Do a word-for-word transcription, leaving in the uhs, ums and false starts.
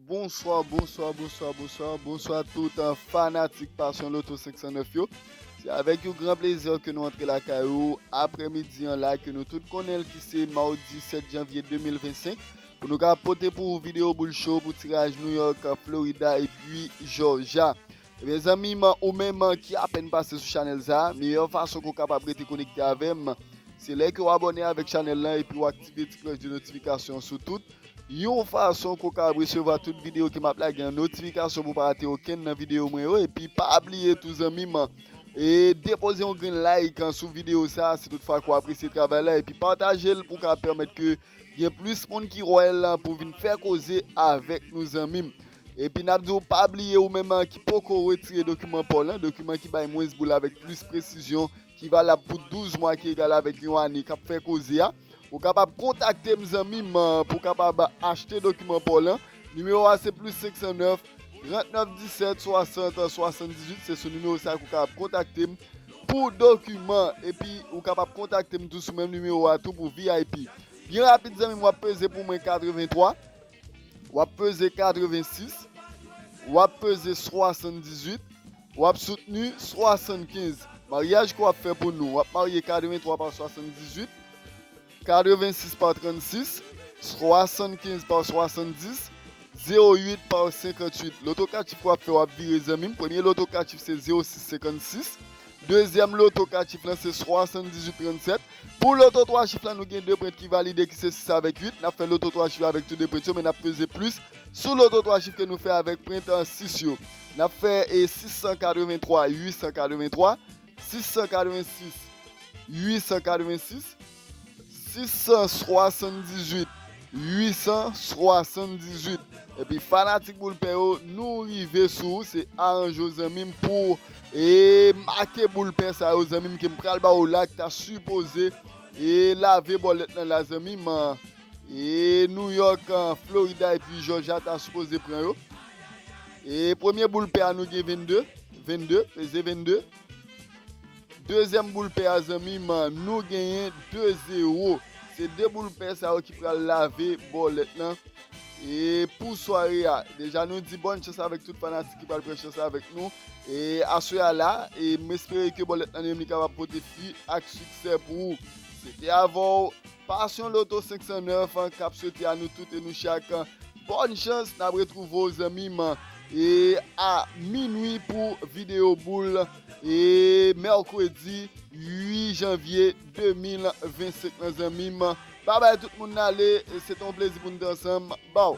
Bonswa, bonswa, bonswa, bonswa, bonswa tout, uh, fanatik Passion Lotto senk san nèf yo. Se avèk yon gran plezi ke nou antre lakay ou aprèmidi an la ke nou tout konnen l ki se mawdi sèt janvye de mil vennsenk pou nou ka pote pou ou videyo boul cho pou tiraj New York, Florida epi Georgia. Ebyen zanmi m, ou menm ki apèn pase sou chanèl sa, meyè fason ke w kapab rete konekte avè m, se lè ke w abòne avèk chanèl lan epi w aktive ti klòch de notifikasyon sou tout yon fason ke w ka resevwa tout videyo ke m ap lage an notifikasyon pou w pa rate okenn nan videyo mwen yo. Epi pa bliye tou zanmi m, e depoze yon grenn like sou videyo sa si toutfwa ke w apresye travay la, epi pataje l pou w ka pèmèt ke gen plis moun ki wè l pou vin fè koze avèk nou zanmi m. Epi n ap di w pa bliye ou menm ki poko retire dokiman pa w lan, dokiman ki bay mwens boul avèk plis presizyon, ki valab pou douz mwa ki egal avèk yon ane k ap fè koze a. Ou kapab kontakte m zanmi m pou w kapab achte dokiman pa w lan. Nimewo a se plis senk san nèf, trant nèf disèt, swasant, swasanndizuit. Se sou nimewo sa ke w kapab kontakte m pou dokiman. Epi ou kapab kontakte m tou sou menm nimewo a tou pou V I P. Byen rapid zanmi m, w ap peze pou mwen katrevenntwa, w ap peze katrevensis, w ap peze swasanndizuit, w ap soutni swasannkenz. Maryaj ke w ap fè pou nou, w ap marye katrevenntwa pa swasanndizuit, katrevensis pa trannsis, swasannkenz pa swasanndis, zewo uit pa senkantuit. Loto kat chif ke w ap fè, w ap vire zanmi m. Premye loto kat chif se zewo sis senkannsis. Dezyèm loto kat chif lan se swasanndizuit trannsèt. Pou loto twa chif lan, nou gen de pwent ki valide, ki se sis avèk uit. N ap fè loto twa chif avèk tou de pwent yo, men n ap peze plis sou loto twa chif ke nou fè avèk pwent, euh, sis yo. N ap fè, e, sis san katrevenntwa, uit san katrevenntwa, sis san katrevensis, uit san katrevensis, sis san swasanndizuit, uit san swasanndizuit. Epi fanatik boul pè yo, nou rive sou ou, se aranje w zanmi m pou, e, make boul pè sa yo zanmi m ke m pral ba ou la, ki ta sipoze, e, lave bòlèt lan la zanmi m. E, New York, Florida epi Georgia ta sipoze pran yo. E premye boul pè a nou gen vennde, vennde, peze vennde. Dezyèm boul pè a zanmi m, nou genyen de zewo. Se de boul pè sa yo ki pral lave bòlèt lan. E pou sware a, deja nou di bòn chans avèk tout fanatik ki pral pran chans avèk nou. E aswè a la, e m espere ke bòlèt lan li menm li kapab pote fwi ak siksè pou ou. Se te avè w Passion Lotto senk san nèf k ap swete a nou tout e nou chak bòn chans. N ap retwouve w zanmi m, e a minwi pou videyo boul, e mèkredi uit janvye de mil vennsenk lan zanmi m. Babay tout moun, n ale, e se te yon plezi pou n te ansanm. Baw.